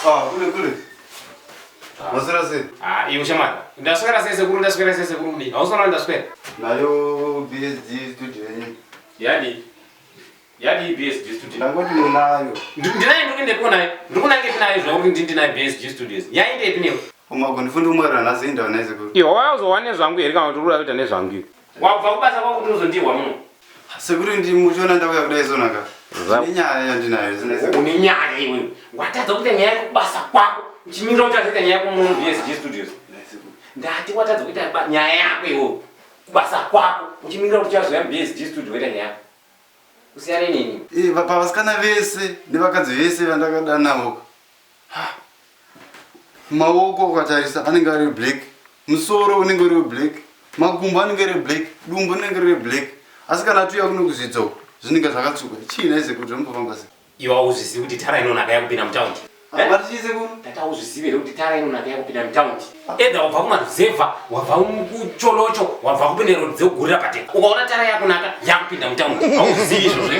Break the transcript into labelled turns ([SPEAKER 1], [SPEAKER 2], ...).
[SPEAKER 1] Ah, kule kule. Maswera sei?
[SPEAKER 2] Ah, iwe shamwari. Ndaswera sei sekuru, ndaswera sei sekuru kudii? Hausi ndaswera.
[SPEAKER 1] Nayo BSG studio yenyu.
[SPEAKER 2] Yadii? Yadii BSG studio?
[SPEAKER 1] Ndangoti munayo.
[SPEAKER 2] Ndinayo ndiri kuendepi nayo? Ndiri kunangepi nayo zvauri kuti ndinayo BSG studios. Yaendepi newe?
[SPEAKER 1] Umago ndifundi kumwera nhasi indawo naye sekuru.
[SPEAKER 2] Iwe wauzowa nezvangu here kana kuti uri kuda kuita nezvangu iwe? Wabva kubasa kwako kuti uzondihwa muno.
[SPEAKER 1] Sekuru ndi muchiona ndauya kudai sonaka. Ndine nyaya yandinayo.
[SPEAKER 2] Une nyaya iwe. Watadza kuita nyaya yekubasa kwako. Uchimirira kuti azoita nyaya yako muno muBSG Studios. Ndati watadza kuita nyaya yako iwe. Kubasa kwako uchimirira kuti uchazoya muBSG Studio woita nyaya yako. Usiyane neni.
[SPEAKER 1] Eh, pavasikana vese nevakadzi vese vandakadana navo. Maoko ukatarisa anenge ari black, musoro unenge uri black, makumbo anenge ari black, dumbu rinenge riri black. Asi kana tuya kuno kuzvidza uku zvinenge zvakatsvuka. Chii nhai sekuru zvinombofamba sei?
[SPEAKER 2] Iwe hauzvizivi kuti tara inonaka yakupinda mutaundi.
[SPEAKER 1] Eh? Mati chii sekuru?
[SPEAKER 2] Tata hauzvizivi here kuti tara inonaka yakupinda mutaundi? Either wabva kumaruzevha, wabva kucholocho, wabva kupinda road dzekugurira pateka. Ukaona tara yakunaka yakupinda mutaundi. Hauzvizivi izvozvo.